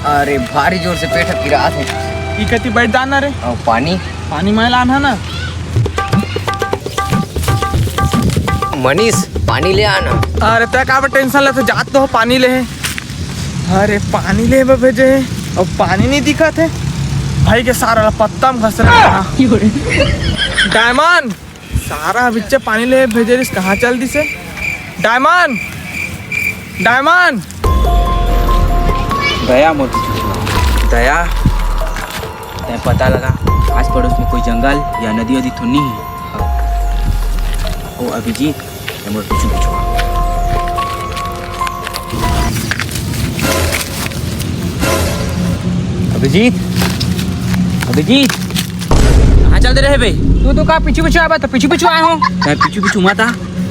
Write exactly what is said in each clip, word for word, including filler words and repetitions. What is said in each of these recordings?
अरे, भारी जोर से पेट ह पिरात हे। ई कति बैठ जाना रे। अउ पानी? पानी मैं लाना ना। मनीष, पानी ले आना। अरे, तै काबर टेंशन लेथे? जात तो हो पानी ले हे। अरे, पानी ले बर भेजे हे, अउ पानी नहीं दिखत हे। भाई के सारा ला पत्ता में घसरे। डायमंड, सारा बिच्चे पानी ले भेजे रिस, कहाँ चल दिसे? Diamond, diamond. दया मोर पीछू छुआ। दया, तै पता लगा, आस पड़ोस में कोई जंगल या नदी वदी तो नहीं है? हाँ। ओ अभिजीत, तै मोर पीछू छुआ। अभिजीत, अभिजीत, कहाँ चल दे रहे बे? तू तो का पीछू पीछू आवा, तो पीछू पीछू आया हूँ। तै पीछू पीछू मत आ,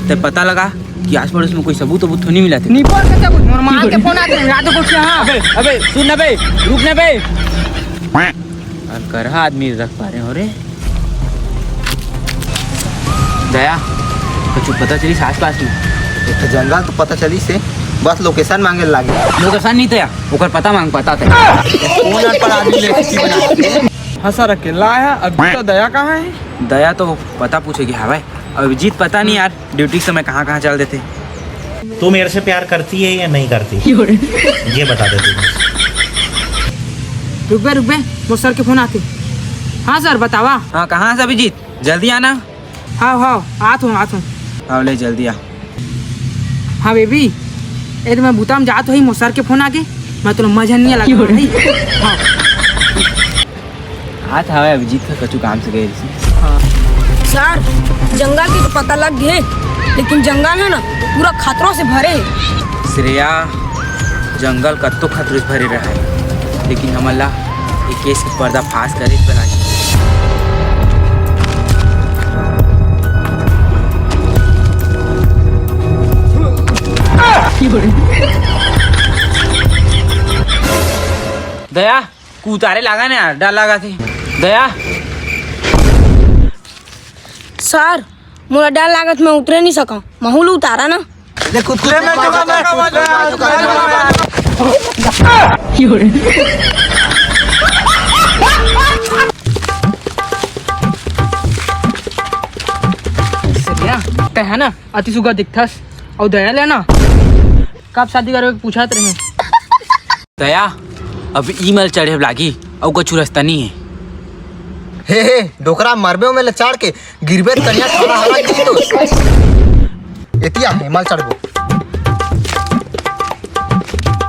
तै पता लगा कि आस पड़ोस में कोई सबूत वबूत तो नहीं मिला थे। निपोर के सबूत, मोर माँ के फोन आते हैं, रात को क्या? हाँ। अबे, अबे, सुन ना बे, रुक ना बे। अनकरहा आदमी रख पा रहे हो रे। दया, कुछ पता चलिस आसपास में? एक तो जंगल तो पता चलिस हे, बस location मांगे लागे। Location नहीं तै, ओकर पता मांग, पता तै। कौन अनपढ़ आदमी ले किसी बना? हाँ सर, अकेला आया। अभी तो दया कहाँ है? दया तो पता पूछे के हवय। अभिजीत पता नहीं यार, ड्यूटी समय कहाँ कहाँ चल देते। तू मेरे से प्यार करती है या नहीं करती? ये बता दे तू। रुक बे, रुक बे, मोर सर के फोन आते। हाँ सर, बतावा। हाँ, कहाँ से अभिजीत? जल्दी आना। हाँ, हाँ, आत हूँ, आत हूँ। हाँ, ले जल्दी आ। हाँ बेबी, ए तो मैं बुता में जात होही, मोर सर के फोन आके, मैं तोला मजा नहीं लगा भाई। हाँ। आत हवय, अभिजीत का कछु काम से गए रहिस। हाँ। सर, जंगल के तो पता लग गए, लेकिन जंगल है ना, पूरा खतरों से भरे है। श्रेया, जंगल कत्तो खतरों से भरे रहा है, लेकिन हमन ला ये केस के पर्दाफाश करे बर लागही। दया, कुतारे लागा ने यार, डर लागा थे। दया। सर, मोला डर लागत, मैं उतरे नहीं सका, महू ल उतारा ना। ले खुद खुद ले, मैं चुका, मैं चुका, मैं चुका। सरिया, तै है ना, अति सुग्घर दिखथस, अउ दया ले ना, कब शादी करबे पूछत रहे। दया, अब ई मल चढ़े लागी, अउ कछु रस्ता नहीं है। हे, हे, डोकरा, मरबे में ले चढ़ के, गिरबे त कनिया खड़ा हवा नहीं तो। एतिया हे, मल चढ़बो।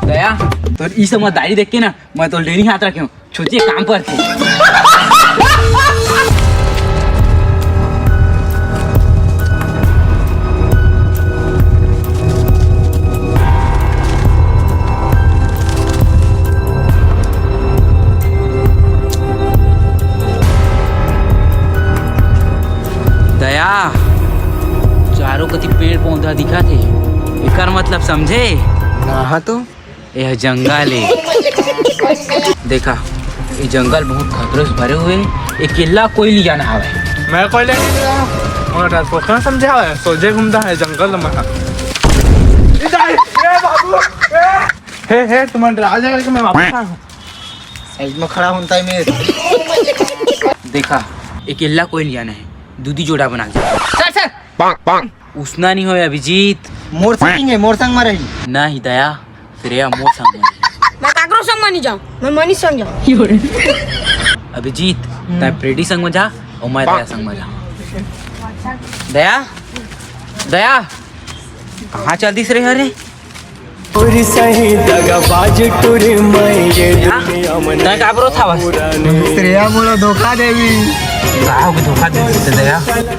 दया, तोर ई समझदारी देख के ना, मैं तोर डेरी हाथ रखे हूँ। छुचिए काम पर थे। दया, चारों कति पेड़ पौधा दिखा थे, एकर मतलब समझे? ना तो। एह जंगल ए। देखा, ये जंगल बहुत खतरों से भरे हुए हे। अकेला कोई नहीं जाना हवे। मैं कोई लेके नहीं जाना। मोला डरपोकना समझे हवे, सोझे घूमता है जंगल में। ए, ए बाबू, ए। हे, हे, तुम डरा जाएगा कि मैं वापस आ हूँ। साइड में खड़ा होता है मेरे। देखा, अकेला कोई नहीं जाना है, दूधी जोड़ा बना के। Sir, sir. उसना नहीं होय अभिजीत। मोर संग हे, मोर संग में रही। नहीं दया, श्रेया मोर संग में। मैं काकरो संग में नहीं जाऊँ, मैं मनीष संग जाऊँ। अभिजीत, तै प्रेडी संग में जा अउ मैं दया संग में जा। दया, दया, कहाँ चल दिस रे हरे? टूरी सही दगाबाज टूरी मैं ये दुनिया में तै काबर रोत हवस? श्रेया मोला धोखा देवी। का होगे धोखा दे दिस दया?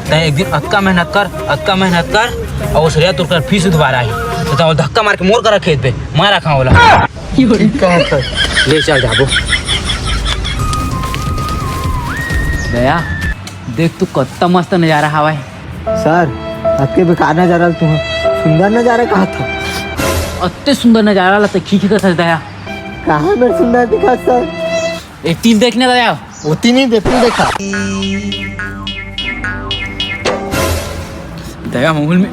तै एक दिन अतका मेहनत कर, अतका मेहनत कर, अउ श्रेया तोर कर फिर से दोबारा आही। तो तै धक्का मार के मोर करा खेत पे, मार रखा ओला। ठीक है सर। ले चल जाबो। दया, देख तो कत्ता मस्त नजारा हवय। सर, अतके बेकार नजारा ल तुंहर सुंदर नजारा कहत हव। अत्ते सुंदर नजारा ल तै खींच के कथस दया। कहाँ मेर सुंदर दिखत सर? ए तीर देख ना दया। ओती नहीं दे, तू देखा। दया माहौल में।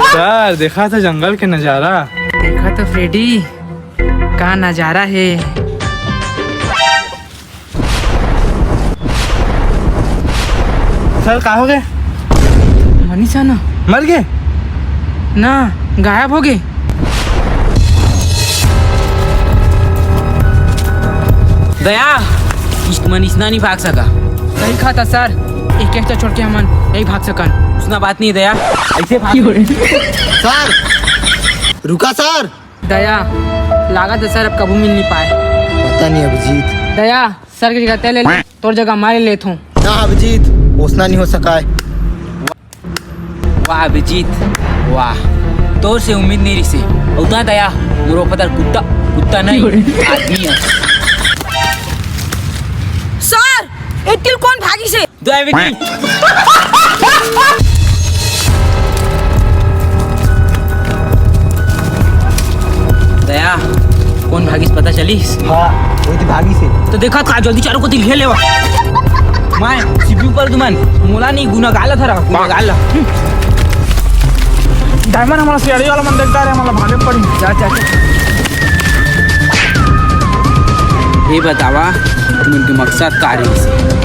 सर, देखा था जंगल के नजारा। देखा तो फ्रेडी। का नजारा हे। सर, का हो गए? मनीषा ना। मर गए? ना, गायब हो गए। दया, इस मन इसना नहीं भाग सका। सही कहा था सर, एक एक तो छोड़ के हमन नहीं भाग सकन। उसना बात नहीं दया, ऐसे भाग। सर, रुका सर। दया, लागत हे सर अब कभू मिल नहीं पाए। पता नहीं अभिजीत। दया, सर के जगह तैं ले ले, तोर जगह मैं ले लेत हूँ। ना अभिजीत, ओसना नहीं हो सका है। वाह अभिजीत, वाह, तोर से उम्मीद नहीं रिसे। उतना दया, मोर वफादार कुत्ता, कुत्ता नहीं, आदमी है। सर, ए टिल कौन भागी से? दया बेटी। दया, कौन भागिस पता चलिस? हाँ, वही तो भागिस हे। तो देखा था, जल्दी चारों कोती घेर लेवा। मैं सीपी ऊपर तुमन, मोला नहीं गुना गाला था, गुना गाला। डायमंड हमारा सियारी वाला मन देखता रहे, हमारा भागे पड़ी। जा, जा, जा। ये बतावा, तुमन के मकसद का रहिस?